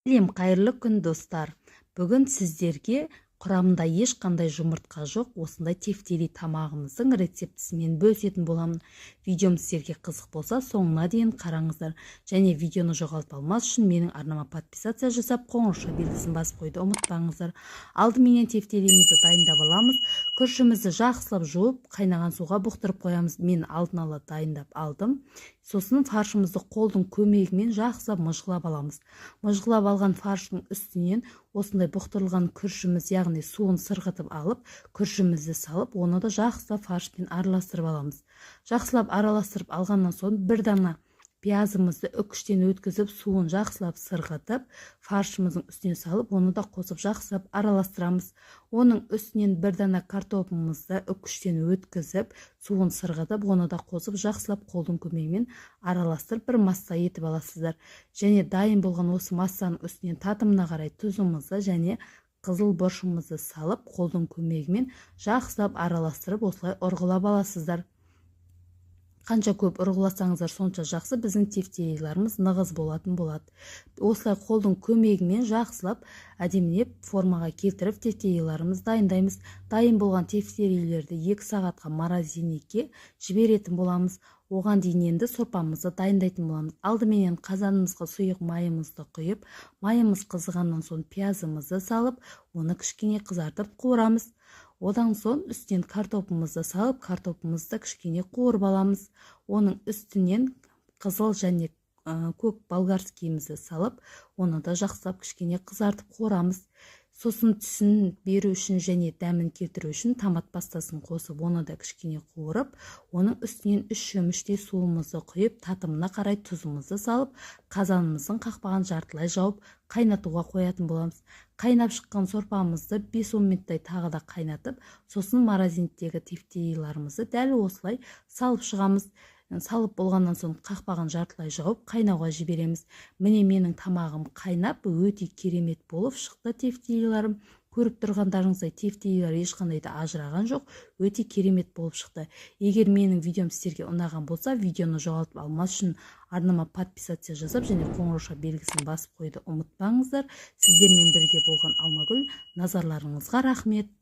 Сәлем, қайырлы күн, достар! Бүгін сіздерге құрамында ешқандай жұмыртқа жоқ осындай тефтели тамағымыздың рецептісімен бөлісетін боламын. Видеом сіздерге қызық болса, соңына дейін қараңыздар және видеоны жоғалтып алмас үшін менің арнама подписаться жасап, қоңырауша белгісін басып қоюды ұмытпаңыздар. Алдыменен тефтелимізді дайындап аламыз. Күрішімізді жақсылап жуып, қайнаған суға бұқтырып қоямыз. Мен алдын ала дайындап алдым. Сосын фаршымызды қолдың көмегімен жақсылап мыжғылап аламыз. Мыжғылап алған фарштың үстінен осындай бұқтырылған күрішіміз, яғни суын сырғытып алып, күрішімізді салып, оны да жақсылап фаршпен араластырып аламыз. Жақсылап араластырып алғаннан соң бір дана пиязымызды үкіштен өткізіп, суын жақсылап сырғытып, фаршымыздың үстіне салып, оны да қосып, жақсылап араластырамыз. Оның үстінен бір дана картопымызды үкіштен өткізіп, суын сырғытып, оны да қосып, жақсылап қолдың көмегімен араластырып, бір масса етіп аласыздар. Және дайын болған осы массаның үстінен татымына қарай тұзымызды және қызыл бұрышымызды салып, қолдың көмегімен жақсылап араластырып, осылай ұрғылап аласыздар. Қанша көп ұрғыласаңыздар, сонша жақсы, біздің тефтелеріміз нығыз болатын болады. Осылай қолдың көмегімен жақсылап, әдемілеп формаға келтіріп, тефтелерімізді дайындаймыз. Дайын болған тефтелерді 2 сағатқа морозильникке жіберетін боламыз. Оған дейін енді сорпамызды дайындайтын боламыз. Алдыменен қазанымызға сұйық майымызды құйып, майымыз қызығаннан соң пиязымызды салып, оны кішкене қызартып қуырамыз. Одан соң үстінен картопымызды салып, картопымызды кішкене қуырып аламыз. Оның үстінен қызыл және көк болгарскийімізді салып, оны да жақсылап кішкене қызартып қуырамыз. Сосын түсін беру үшін және дәмін келтіру үшін томат пастасын қосып, оны да кішкене қуырып, оның үстінен 3 шөміштей суымызды құйып, татымына қарай тұзымызды салып, қазанымыздың қақпағын жартылай жауып, қайнатуға қоятын боламыз. Қайнап шыққан сорпамызды 5-10 минуттай тағы да қайнатып, сосын морозильниктегі тефтелерімізді дәл осылай салып шығамыз. Салып болғаннан соң қақпағын жартылай жауып, қайнауға жібереміз. Міне, менің тамағым қайнап, өте керемет болып шықты тефтелерім. Көріп тұрғандарыңыздай, тефтелер ешқандай да ажыраған жоқ, өте керемет болып шықты. Егер менің видеом сіздерге ұнаған болса, видеоны жоғалтып алмас үшін арнама подписаться жасап және қоңырауша белгісін басып қоюды ұмытпаңыздар. Сіздермен бірге болған Алмагүл. Назарларыңызға рахмет.